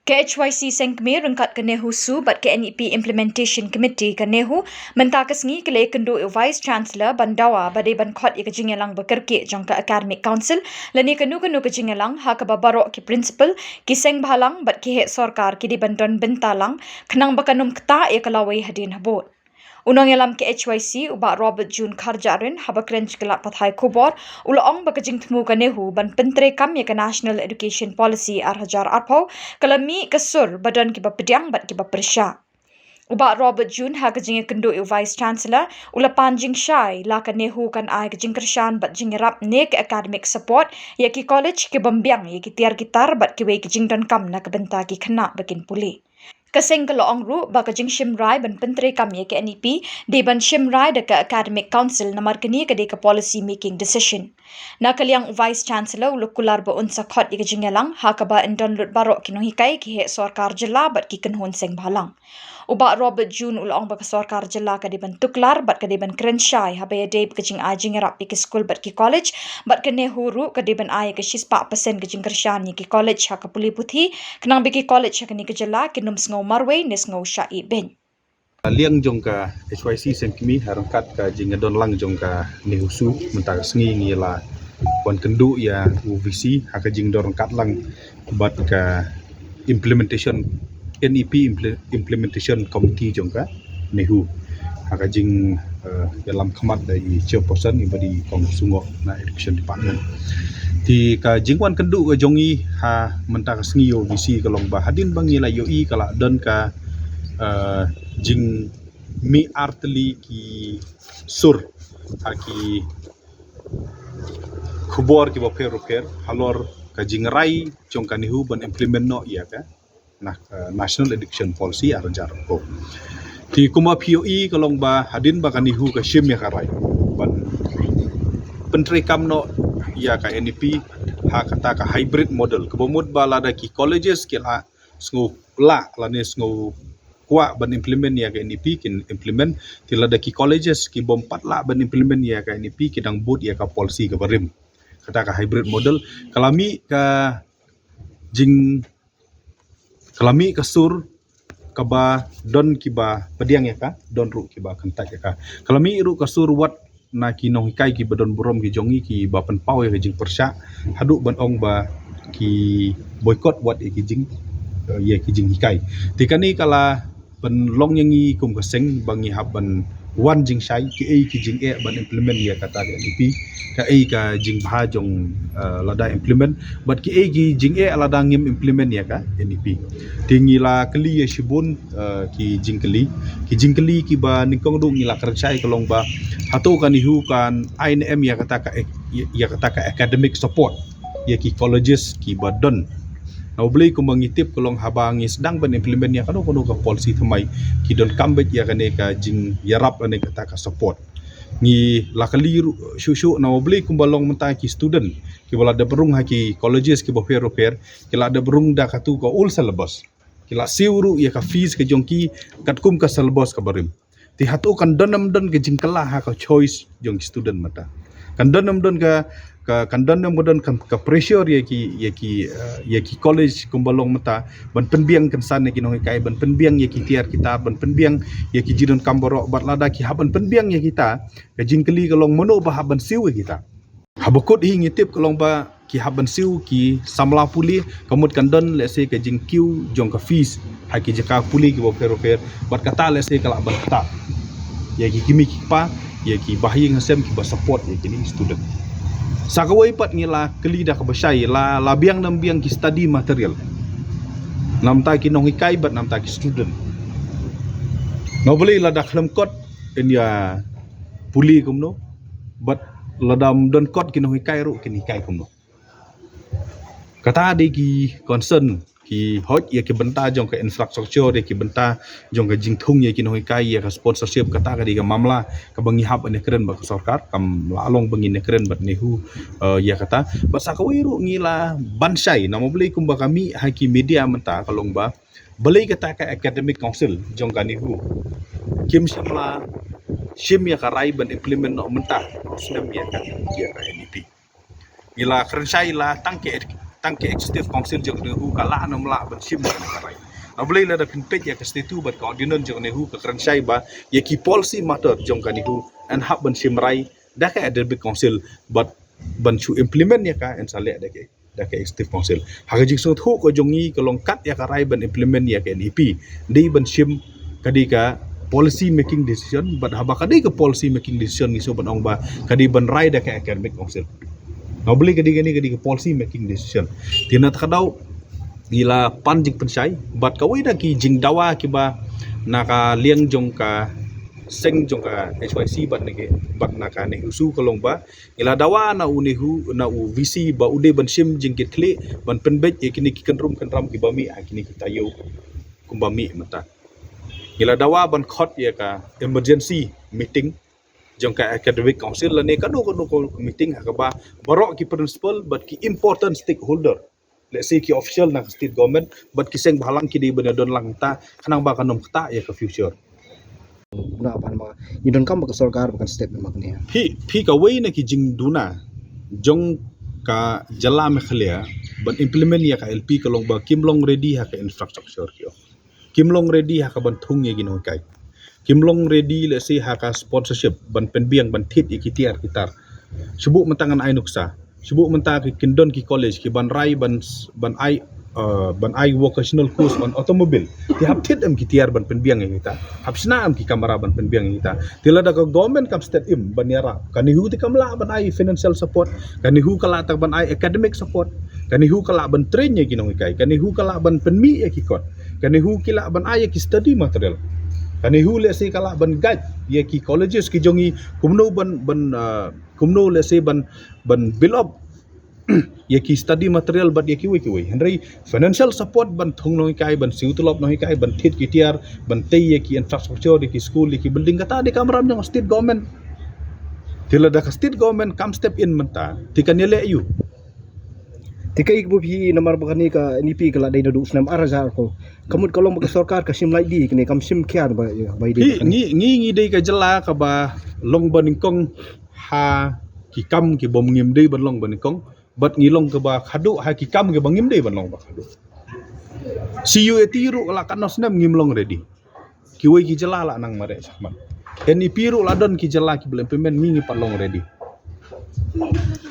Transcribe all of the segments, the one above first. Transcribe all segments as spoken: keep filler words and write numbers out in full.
Ka H Y C Sengkmie ryngkat ka NEHUSU bad ka N E P Implementation Committee ka NEHU mynta ka sngi ki la ïakynduh ïa u Vice Chancellor ban dawa ba dei ban khot ïa ka jingïalang ba kyrkieh jong ka Academic Council lane kano kano ka jingïalang ha kaba baroh ki principal, ki seng bhalang bad ki heh sorkar ki dei ban don bynta lang khnang ba kan ym ktah ïa ka lawei hadien habud. U nongïalam ka H Y C, u Bah Robert June Kharjahrin, haba kren sha ki lad pathai khubor, u la ong ba ka jingthmu ka NEHU ban pyntreikam ïa ka National Education Policy ar hajar arphew ka la mih ka sur ba don kiba pdiang bad kiba pyrshah. U Bah Robert June ha ka jingïakynduh ïa u Vice Chancellor u la pan jingshai la ka NEHU kan ai ka jingkyrshan bad jingïarap ne ka academic support ïa ki college ki bym biang ïa ki tiar ki tar bad kiwei ki jingdonkam na ka bynta ki khynnah ba kin pule. Ka seng ka la ong ruh ba ka jingshim rai ban pyntreikam ïa ka N E P dei ban shim rai da ka Academic Council namar kane ka dei ka policy making decision. Na ka liang u Vice Chancellor u la kular ba un sa khot ïa ka jingïalang ha kaba yn don lut baroh ki nonghikai, ki heh sorkar jylla bad ki kynhun seng bhalang. U Bah Robert June u la ong ba ka sorkar jylla ka dei ban tuklar bad ka dei ban kren shai haba ïadei bad ka jingai jingïarap ïa ki skul bad ki college bad ka NEHU ruh ka dei ban ai ïa ka shispah percent ka jingkyrshan ïa ki college ha ka pule puthi khnang ba ki college ha kane ka jylla kin ym sngew marwei ne sngew shah ïeh beiñ. Liang jong ka H Y C Sengkmie ha ryngkat ka jingdon lang jong ka NEHUSU mynta ka sngi ngi la wan kynduh ïa u V C ha ka jingdon ryngkat lang bad ka implementation, N E P imple-, implementation committee jong ka NEHU ha ka jing, eh, ïalam khmat da i chairperson i ba dei Kong Sungoh na education department. Te ka jingwan kynduh ka jong i ha mynta ka sngi ïa u V C ka long ba hadien ba ngi la ïohi ka la don ka, eh, jingmih artylli ki sur ha ki khubor kiba pher ba pher halor ka jingrai jong ka NEHU ban implement noh ïa ka na, eh, National Education Policy ar hajar arphew. Te kumba phi ïohi ka long ba hadien ba ka NEHU ka shim ïa ka rai ban pyntreikam noh ïa ka N E P ha kata ka hybrid model kaba mut ba lada ki colleges ki la sngew lah lane sngew kwah ban implement ïa ka N E P kin implement, te lada ki colleges ki bym pat lah ban implement ïa ka N E P ki dang bud ïa ka policy kaba rim. Kata ka hybrid model ka la mih ka jing, ka la mih ka sur kaba don kiba pdiang ïa ka, don ruh kiba kyntait ïa ka. Ka la mih ruh ka sur wat na ki nonghikai kiba don burom ki jong ngi kiba pynpaw ïa ka jingpyrshah haduh ban ong ba ki boycott wat ïa ki jing, eh, ïa ki jinghikai. Te kane ka la pynlong ïa ngi kum ka seng ba ngi hap ban wan jingshai kiei ki jingeh ban implement ïa kata ka N E P, kaei ka jingbha jong, eh, lada implement bad kiei ki jingeh lada ngim implement ïa ka N E P. Te ngi la kylli ïa shibun, eh, ki jingkylli, ki jingkylli kiba nyngkong ruh ngi la kren shai ka long ba hato ka NEHU kan ai ne em ïa kata ka, ïa kata ka academic support ïa ki colleges kiba don. Na U Blei kumba ngi tip ka long haba ngi sdang ban implement ïa kano kano ka policy thymmai ki donkam beit ïa kane ka jingïarap lane kata ka support. Ngi la kylli ruh shuh shuh na U Blei kumba long mynta ki student kiba la dep rung ha ki colleges kiba pher ba pher ki la dep rung da katu ka old syllabus. Ki la siew ruh ïa ka fees ka jong ki katkum ka syllabus kaba rim. Te hato kan don ne ym don ka jingkylla ha ka choice jong ki student mynta. Kan don ne ym don ka, ka, kan don ne ym don ka, ka pressure ïa ki, ïa ki, eh, ïa ki college kumba long mynta ban pynbiang kynsan ïa ki nonghikai, ban pynbiang ïa ki tiar ki tar, ban pynbiang ïa ki jingdonkam baroh bad lada ki hap ban pynbiang ïa kita, ka jingkylli ka long mano ba hap ban siew ïa kita. Haba kut hi ngi tip ka long ba ki hap ban siew ki samla pule, ka mut kan don lehse ka jingkiew jong ka fees ha ki jaka pule kiba pher ba pher bad kata lehse ka lah ban ktah ïa ki kmie ki kpa, ïa ki bahaïing hasem kiba support ïa kine student. Sa kawei pat ngi la kylli da kaba shai, la, la biang ne ym biang ki study material na bynta ki nonghikai bad na bynta ki student. Na U Blei lada khlem kot yn ïa pule kumno bad lada ym don kot ki nonghikai ruh kin hikai kumno. Kata dei ki concern, ki hoi ïa ki bynta jong ka infrastructure, ïa ki bynta jong ka jingthung ïa ki nonghikai, ïa ka sponsorship, kata ka dei ka mamla kaba ngi hap ban ïakren bad ka sorkar, kam lah long ba ngin ïakren bad NEHU, eh, ïa kata. Bad sa kawei ruh ngi la ban shai, namar balei kumba ka mih ha ki media mynta ka long ba balei kata ka academic council jong ka NEHU kim shym la shim ïa ka rai ban implement noh mynta snem ïa ka, ïa ka N E P. Ngi la kren shai la tang ka ed-, tang ka Executive Council jong ka NEHU ka lah ne ym lah ban shim ïa kane ka rai. Na balei lada phin peit ïa ka statute bad ka ordinance jong ka NEHU ka kren shai ba ïa ki policy matter jong ka NEHU yn hap ban shim rai da ka Academic Council bad ban shu implement ïa ka yn sa leh da ka da ka Executive Council. Ha ka jingsngewthuh ka jong ngi ka long kat ïa ka rai ban implement ïa ka N E P dei ban shim ka dei ka policy making decision, bad haba ka dei ka policy making decision ngi shu ban ong ba ka dei ban rai da ka Academic Council. Na balei ka dei kane ka dei ka policy making decision. Te na kata ka daw ngi la pan jingpynshai bad kawei na ki jingdawa kiba na ka liang jong ka seng jong ka H Y C bad na ki bad na ka NEHUSU ka long ba ngi la dawa na u NEHU, na u V C ba u dei ban shim jingkitkhlieh ban pynbeit ïa kine ki kynrum kynram kiba mih ha kine ki taïew kumba mih mynta. Ngi la dawa ban khot ïa ka emergency meeting jong ka Academic Council lane kano kano ka meeting ha kaba baroh ki principal bad ki important stakeholder, let's say ki official na ka state government bad ki seng bhalang ki dei ban ïa don lang mynta khnang ba kan ym ktah ïa ka future. Na ban ma ngi donkam ba ka sorkar ba kan step ma kane. Phi phi kawei na ki jingduna jong ka jylla Meghalaya ban implement ïa ka L P ka long ba kim long ready ha ka infrastructure ki ong. Kim long ready ha ka ban thung ïa ki nonghikai. Kim long ready let's say ha ka sponsorship ban pynbiang ban thied ïa ki tiar ki tar. Shu buh mynta ngan ai nuksa. Shu buh mynta ki kin don ki college ki ban rai ban ban ai uh, ban ai vocational course on automobile. Ki hap thied em ki tiar ban pynbiang ïa kita. Hap shna em ki kamra ban pynbiang ïa kita. Te lada ka government kam step im ban ïarap. Ka NEHU te kam lah ban ai financial support. Ka NEHU ka lah tak ban ai academic support. Ka NEHU ka lah ban train ïa ki nonghikai. Ka NEHU ka lah ban pynmih ïa ki kot. Ka NEHU ki lah ban ai ïa ki study material. Ka NEHU let's say ka lah ban guide ïa ki colleges ki jong ngi kumno ban ban uh, kumno let's say ban ban build up ïa ki study material bad ïa kiwei kiwei. Hynrei financial support ban thung nonghikai, ban siew tulop nonghikai, ban thied ki tiar, ban tei ïa ki infrastructure, ïa ki school, ïa ki building, kata dei ka kamram jong state government. Te lada ka state government kam step in mynta te kan ïaleh aiu? Te kaei kaba phi namar ba kane ka N E P ka la dei naduh snem ar hajar arphew. Ka mut ka long ba ka sorkar ka shim lait dih kane, kam shim khia ba ba dei. Ngi ngi ngi dei ka jylla kaba long banyngkong ha ki kam kibym ngim dei ban long banyngkong. Bad ngi long kaba khadduh ha ki kam kiba ngim dei ban long ba khadduh. C U A T ruh la katno snem ngim long ready. Kiwei ki jylla la nang mareh shah khmat. N E P ruh la don ki jylla kiba la implement, ngi ngi pat long ready.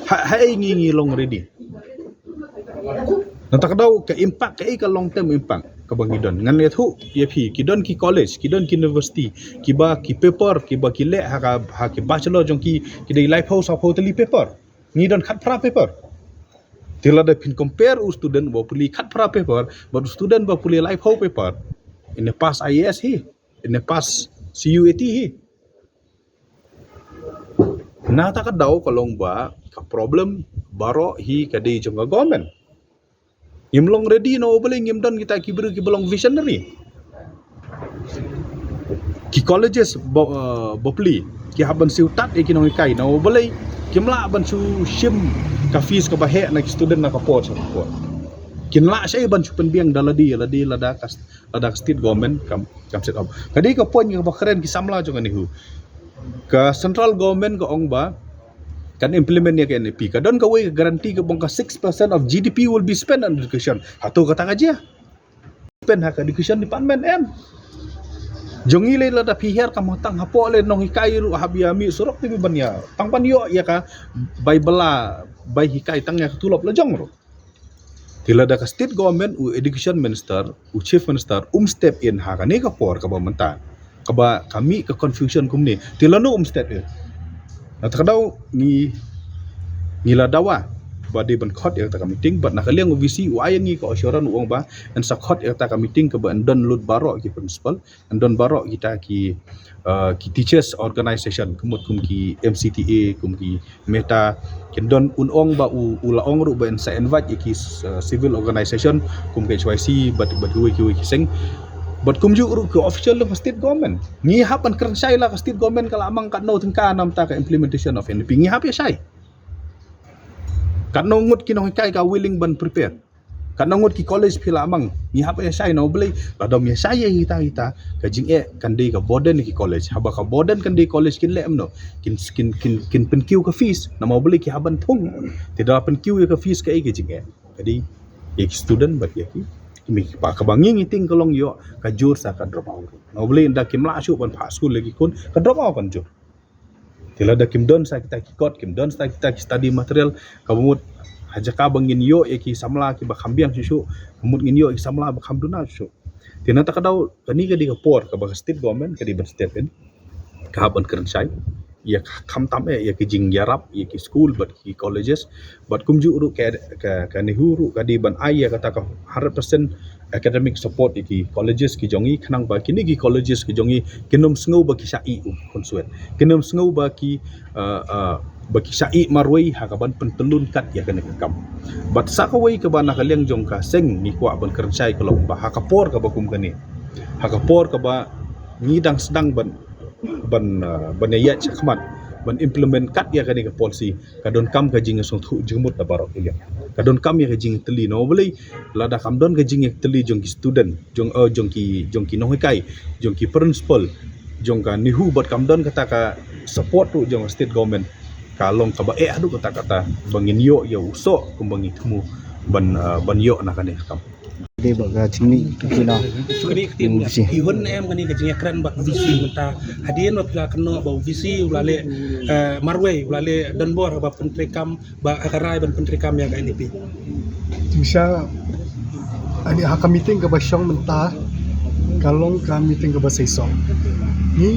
Ha ha ei ngi ngi long ready. Na kata ka daw ka impact, kaei ka long term impact kaba ngi don. Ngan ïathuh ïa phi, ki don ki college, ki don ki university kiba ki paper kiba ki leh ha ka ha ki bachelor jong ki ki dei laiphew sawphew tylli paper. Ngi don khatphra paper. Te lada phin compare u student ba pule khatphra paper bad u student ba pule laiphew paper, in the past I A S hi, in the past C U A T hi. Na kata ka daw ka long ba ka problem baroh hi ka dei jong ka government. Ngim long ready, na balei ngim don kita ki briew kiba long visionary. Ki colleges ba, uh, ba pule ki hap ban siew tad ïa ki nonghikai, na balei kim lah ban shu shim ka fees kaba heh na ki student na ka por sha ka por. Kin lah shai ban shu pynbiang da lade lade lada ka lada ka state government kam kam set up. Ka dei ka point kaba kren ki samla jong ka NEHU. Ka central government ka ong ba kan implement ïa ka N E P. Ka don kawei ka guarantee ka ba ong ka six percent of G D P will be spent on education. Hato kata ka jia? Spend ha ka education department em. Jong ngi lei lada phi hiar ka mutang hapoh lei nonghikai ruh hap ïa mih surok te ban ïa tang ban ïoh ïa ka bai bylla bai hikai tang ïa ka tulop la jong ruh. Te lada ka state government, u education minister, u chief minister um step in ha kane ka por kaba mynta kaba ka mih ka confusion kumne, te lano um step in? Na kata ka daw ngi ngi la dawa ba dei ban khot ïa kata ka meeting bad na ka liang u V C u ai ïa ngi ka assurance, u ong ba yn sa khot ïa kata ka meeting kaba yn don lut baroh ki principal, yn don baroh kita ki, uh, ki teachers organization, ka mut kum ki M C T A, kum ki META, kin don, un ong ba u, u la ong ruh ba yn sa invite ïa ki, uh, civil organization kum ka H Y C bad bad kiwei kiwei ki seng. Bad kumjuh ruh ki official jong ka state government. Ngi hap ban kren shai la ka state government ka la mang katno tyngka na bynta ka implementation of N E P. Ngi hap ïa shai. Katno ngut ki nonghikai ka willing ban prepare. Katno ngut ki college phi la mang, ngi hap ïa shai, na balei? Lada ym ïa shai ïa kita kita ka jingeh kan dei ka burden ki college. Haba ka burden kan dei college kin leh kumno? Kin kin kin kin pynkiew ka fees. Na balei? Ki hap ban thung. Te da pynkiew ïa ka fees kaei ka jingeh? Ka dei ïa ki student bad ïa ki, ki mih ki ba, kaba ngi ngi tieng ka long ïoh ka jur sa ka drop out. Naba lei lada kim lah shuh ban phah skul ïa ki khun, ka drop out kan jur. Te lada kim don sa kita ki kot, kim don sa kita ki study material, kaba mut ha jaka ba ngin ïoh ïa ki samla kiba kham biang shuh shuh, ka mut ngin ïoh ïa ki samla ba kham duna shuh shuh. Te na kata ka daw kane ka dei ka por kaba ka state government ka dei ban step in, ka hap ban kren shai ïa ka, khamtam eh ïa ki jingïarap ïa ki skul bad ki colleges, bad kumjuh ruh ka, ka, ka NEHU ruh ka dei ban ai ïa kata ka hundred percent academic support ïa ki colleges ki jong ngi, khnang ba kine ki colleges ki jong ngi kin ym sngew ba ki shah ïeh u khunswet, kin ym sngew ba ki, uh, uh, ba ki shah ïeh marwei ha kaban pyntyllun kat ïa kane ka kam. Bad sa kawei kaba na ka liang jong ka seng ngi kwah ban kren shai ka long ba ha ka por kaba kum kane, ha ka por kaba ngi dang sdang ban, ban, uh, ban ïaid shakhmat ban implement kat ïa kane ka policy, ka donkam ka jingïasngewthuh jingmut da baroh ki liang, ka donkam ïa ka jingtylli. Naba lei lada kam don ka jingtylli jong ki student, jong, uh, jong ki, jong ki nonghikai, jong ki principal, jong ka NEHU, bad kam don kata ka support ruh jong state government, ka long kaba eh haduh katta katta ba ngin ïoh ïa u soh kumba ngi thmu ban, uh, ban ïoh na kane ka kam. Dei ba ka jingmih ki na. Shu kane ka ktien ba ki hun em kane ka jingïakren bad VC mynta. Hadien ba phi la kynnoh ba VC u la leh, eh, marwei, u la leh donbor ba pyntreikam, ba ka rai ban pyntreikam ïa ka NEP. Jingshisha, ani ha ka meeting kaba shong mynta ka long ka meeting kaba seisoh. Ngi,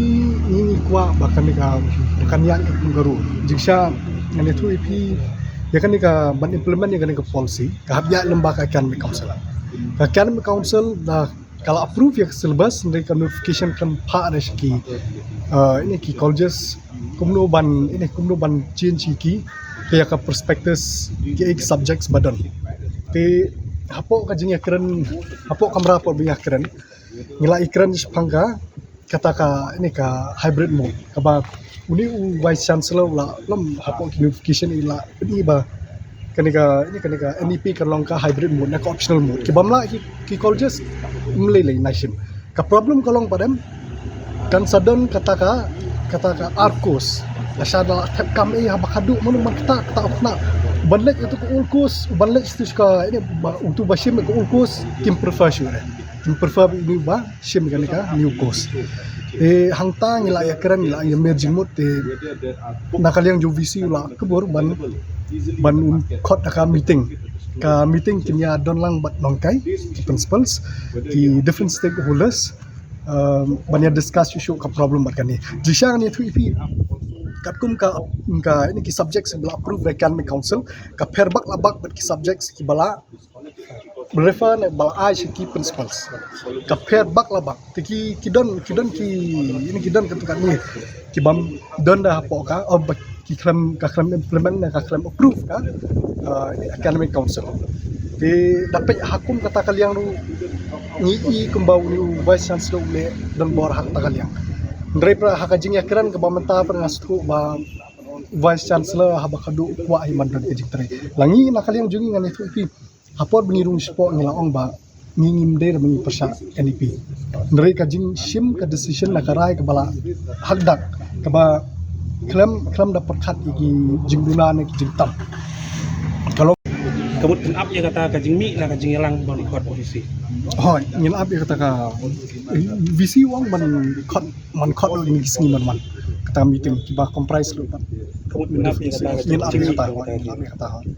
ngi, ngi kwah ba kane ka, kan ïaid ka kum ka ruh. Jingshisha ngan ïathuh ïa phi ïa kane ka ban implement ïa kane ka policy. Ka hap ïaid lyngba ka Academic Council. Ka Academic Council da ka la approve ïa ka syllabus, hynrei ka notification kan phah da sha ki, uh, ine ki colleges kumno ban, ine kumno ban change ïa ki, ïa ka prospectus, ki, ki subjects ba don. Te hapoh ka jingïakren, hapoh kamra hapoh ba ïakren, ngi la ïakren shaphang ka, kata ka, ine ka hybrid mode. Kaba une u Vice Chancellor u la lem hapoh ki notification, i la pyni ba kane ka, ine kane ka NEP kan long ka hybrid mode, ne ka optional mode. Ki bym lah ki, ki colleges, ym lei lei na shim. Ka problem ka long pat em, kan sa don kata ka, kata ka ar course. Lashai da la thep kam eh haba khadduh mano man kata, kata u khynnah ban leit ïa uto ka old course, ban leit ïa uto ka, ine ba, uto ba shim ka old course, kim prefer shuh re. Kim prefer ba ine ba shim kane ka new course. Te hangta ngi la ïakren, ngi la ïamir jingmut, te na ka liang jong VC u la kbur ban, ban khot da ka meeting. Ka meeting kin ïa don lang bad nonghikai, ki principals, ki different stakeholders, um, ban ïa discuss shuh shuh ka problem bad kane. Jingshisha ngan ïathuh ïa phi, katkum ka, ka, ine ki subjects ba la approve by Academic Council, ka pher bak la bak bad ki subjects kiba la refer ne ba la ai sha ki principals. Ka pher bak la bak. Te ki, ki don, ki don ki, ine ki don katto katne ki bym don da hapoh ka, oh, ba ki khlem, ka khlem implement ne ka khlem approve ka, uh, Academic Council. Te da peit ha kum kata ka liang ruh ngi i kumba une u Vice Chancellor u leh donbor ha kata ka liang. Hynrei pat ha ka jingïakren kaba mynta pat nga sngewthuh ba Vice Chancellor haba khadduh u kwah hi ban don ka jingtrei. La ngi na ka liang jong ngi ngan ïathuh ïa phi, ha por ba ngi rung shapoh ngi la ong ba ngi ngim dei ban ngi pyrshah NEP. Hynrei ka jingshim ka decision na ka rai kaba la hakdak, kaba khlem, khlem da pyrkhat ïa ki jingduna ne ki jingtam. Ka long, ka mut phin ap ïa kata ka jingmih na ka jingïalang ban khot VC. Hooid, ngin ap ïa kata ka VC, u ong ban khot, ban khot ïa ki sngi ban wan. Kata meeting kiba comprise lut. Ka mut phin ap ïa kata ka jingmih. Ngin ap ïa kata, hooid, ngin ap ïa kata, hooid.